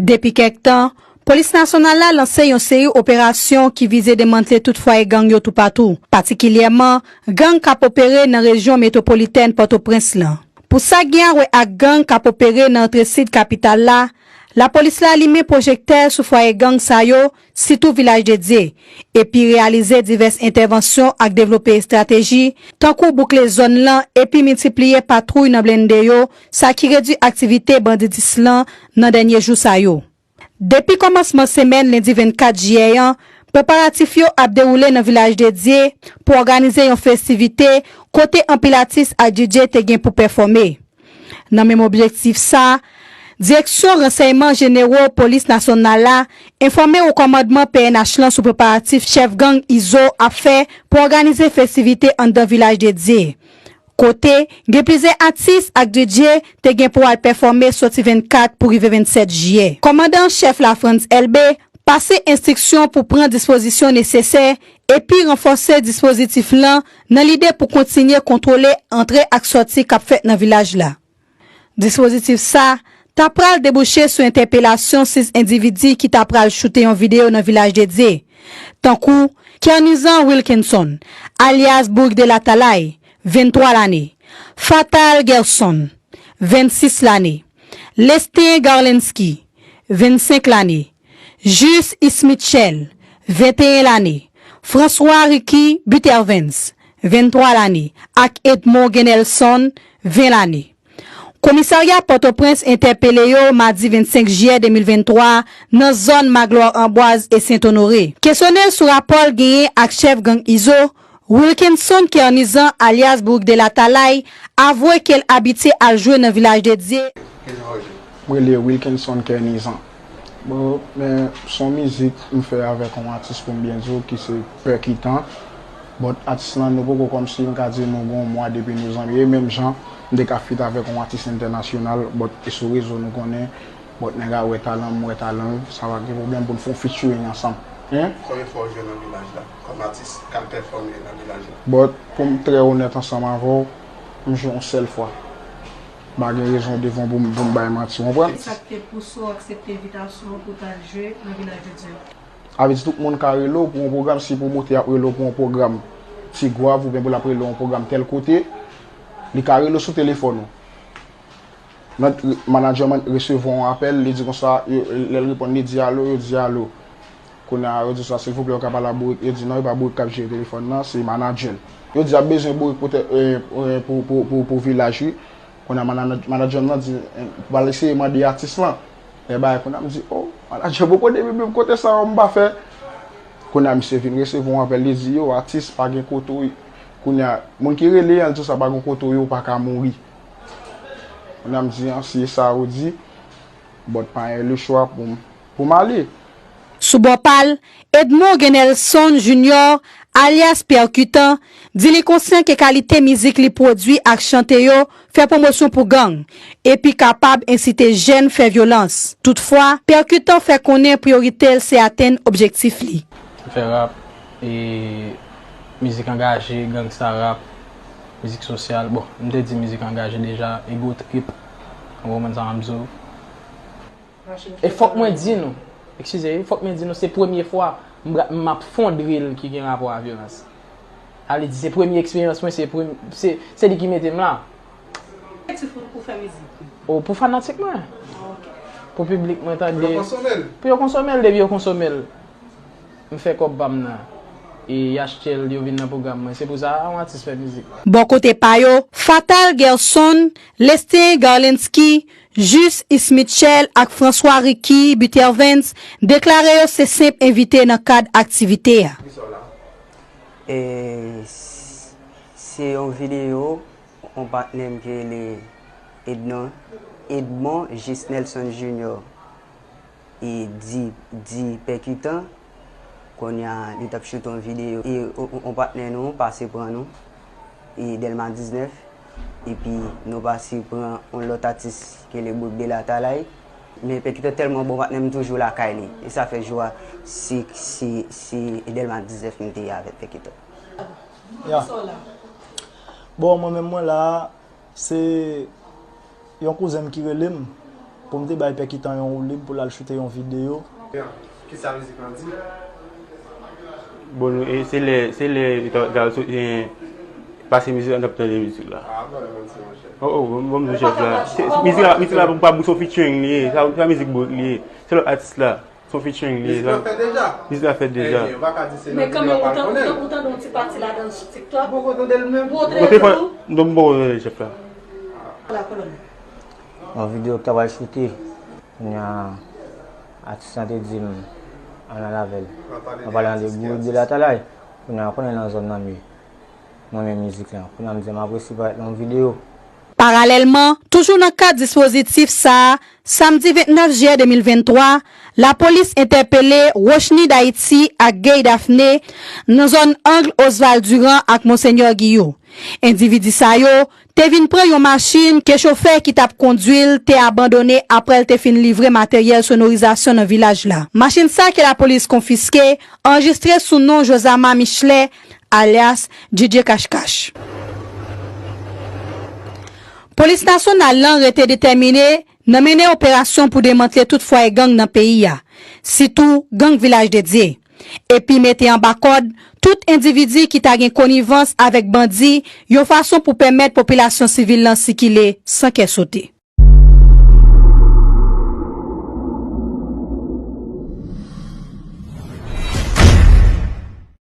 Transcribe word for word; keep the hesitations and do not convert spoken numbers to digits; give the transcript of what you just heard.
Depi kèk tan, Polis Nasyonal la lanse yon seri operasyon ki vize demantle tout fwaye gang yo toupatou, patikilyèman gang k ap opere nan rejyon metwopolitèn Pòtoprens lan. Pou sa k gen a wè ak gang k ap opere nan antre sid kapital la, lapolis la limen pwojektè sou fwaye gang sa yo, sitou Vilaj de Dye, epi reyalize divès entèvansyon ak devlope estrateji, tankou boukle zòn lan epi miltipliye patwouy nan blende yo, sa ki redui aktivite banditis lan nan dènye jou sa yo. Depi kòmansman semèn lendi vennkat jiyè an, preparatif yo ap dewoule nan Vilaj de Dye pou òganize yon festivite kote anpil atis ak D J te gen pou pèfòme. Nan menm objektif sa, Direksyon Ransèyman Jenero Polis Nasyonal la enfòme Wo Kòmandman P N H lan sou preparatif chèf gang Izo ap fè pou òganize festivite anndan Vilaj de Dye, kote gen plizyè atis ak D J te gen pou al pèfòme soti vennkat pou rive vennsèt jiyè. Kòmandan an chèf la, Frantz Elbé, pase enstriksyon pou pran dispozisyon nesesè epi ranfòse dispozitif lan nan lide pou kontinye kontwole antre ak sòti k ap fèt nan vilaj la. Dispozitif sa ta pral debouche sou entèpelasyon sis endividi ki ta pral choute yon videyo nan Vilaj de Dye, tankou Kernizan Wilkinson, alyas Boug de Latalay, venntwa lane, Fatal Gerson, vennsis lane, Lestin Garlensky, vennsenk lane, Jus Ismitchel, venteyen lane, François Ricky Butervens, venntwa lane, ak Edmond Genelson, ven lane. Komisarya Pòtoprens entèpele yo madi vennsenk jiyè de mil venntwa nan zòn Magloire Ambroise e Sent Onore. Kesyone sou rapò l genyen ak chèf gang Izo, Wilkinson Kernizan alyas Boug de Latalay avwe ke l abitye al jwe nan Vilaj de Dye. M rele Wilkinson Kernizan. Bon, men s on mizik m fè avèk yon atis pou m byen di w ki se Pèkitan. But atis lan nou poko kòmsi m ka di nou gen yon mwa depi nou zanmi. E menm jan m te ka feat avèk yon atis entènasyonal, but e sou rezo nou konnen, but nèg la wè talan m, m wè talan l, sa pa gen pwoblèm pou n fè yon featuring ansanm. Hein? Konbyen fwa w jwe nan Vilaj la kòm atis k ap pèfòme nan Vilaj la? But pou m trè onèt ansanm avè w, m jwe yon sèl fwa. M pa gen rezon devan w pou m pou m bay manti, w konprann? Kisa k te pouse w aksepte envitasyon an pou w t al jwe nan Vilaj de Dye? Sa vle di tout moun ka rele w pou yon pwogram, si pwomotè ap rele w pou yon pwogram Ti Gwav oubyen pou l ap rele w yon pwogram tèl kote, li ka rele w sou telefòn ou. Manager man resevwa yon apèl, li di konsa, lè l reponn li di alo, yo di alo. Kounye a yo di sa, silvouplè ou ka pale a Bourik, yo di non, e pa Bourik k ap jere telefòn nan, se manager l. Yo di y ap bezwen Bourik pou pou pou pou pou Vilaj wi. Kounye a manager m nan di, m pral eseye mande atis lan. Lè bagay kounye a m di, oh, manager poko depi menm kote sa yo m pa fè. Kounye a misye vin resevwa yon apèl, li di yo atis pa gen kote w, kounye a moun ki rele an l di w sa pa gen kote w ye, w pa ka mouri. Kounye a m di an si e sa ou di, but pa gen lechwa pou m pou m ale. Sou bò pa l, Edmond Genelson Junior, alyas Pèkitan, di li konsyan ke kalite mizik li pwodui ak chante yo fè pwomosyon pou gang, epi kapab ensite jèn fè vyolans. Toutfwa, Pèkitan fè konnen priyorite l se atenn objektif li. M fè rap, e mizik angaje, gangsta rap, mizik sosyal, bon, m te di mizik angaje deja, ego trip, ou konprann sa m ap di w. E fòk mwen di nou, eskize wi, fòk mwen di nou se premye fwa m ap fè yon drill ki gen rapò a vyolans. Sa vle di se premye eksperyans mwen, se se li ki mete m la. Objektif ou pou fè mizik? O, pou fanatik mwen. Pou piblik mwen tande. Pou yo konsome l. Pou yo konsome l, depi yo konsome l. M fè kòb pa m nan. E y achte l, yo vin nan pwogram mwen. Se pou sa yon atis fè mizik. Bò kote pa yo, Fatal Gerson, Lestin Garlensky, Jus Ismitchel ak François Ricky Butervens deklare yo se senp envite nan kad aktivite a. E se yon videyo yon patnè m ki rele Ednon, Edmond Gisnelson Junior. E di di pèkitan. Kounye a li t ap choute yon videyo e yon patnè nou pase pran nou e Dèlma diznèf, epi nou pase pran yon lòt atis ki rele Boug de Latalay. Men pèkitan tèlman bon patnè m toujou lakay li e sa fè jou a se se se Dèlma diznèf m te ye avèk pèkitan. Ya. Bon, mwen menm mwen la, se yon kouzen m ki rele m. Pou m te bay Pè Kitan yon woulib pou l al choute yon videyo. Kisa mizik lan di? Bon, nou, e se lè, se lè, ta, ta, so, e, pase mizik la, n ap tande mizik la. Ah, bon, bon, se monchè. Oh, oh, bon, bon, bon, chèf la. Se- Mizik la, mizik la, pa bout, se yon featuring li ye. Sa, sa mizik bout li ye. Se lòt atis la. Se yon featuring li ye. Mizik la fèt deja? Mizik la fèt deja. Ebyen, ou pa ka di se Men nan kanmenm, videyo ou pa l tande, konnen. ou tande yon ti pati ladan TikTok. Ou poko tande l menm? Ou Mwen trete te fè, tou. non, bon, chèf la. La kolòn. Yon videyo ki ta pral choute. Kounye a, atis lan te di m, ann al avè l. Mwen pale nan de bourib de latalay. Kounye a, konnen nan zòn nan m ye. Mwen renmen mizik lan. Kounye a, m di m apresye parèt nan yon videyo. Paralèlman, toujou nan kad dispozitif sa a, samdi vennèf jiyè de mil venntwa, lapolis entèpele Rochny D'Haïti ak Gay Daphné nan zòn ang Oswald Durand ak Monseigneur Guillot. Endividi sa yo te vin pran yon machin ke chofè ki t ap kondwi l te abandone apre l te fin livre materyèl sonorizasyon nan vilaj la. Machin sa ke lapolis konfiske anrejistre sou non Josama Michelet, alyas Djidje Kachkach. Polis nasyonal lan rete detèmine nan mennen operasyon pou demantle tout fwaye gang nan peyi a, sitou gang Vilaj de Dye, epi mete anba kòd tout endividi ki ta gen konivans avèk bandi yon fason pou pèmèt popilasyon sivil lan sikile san kè sote.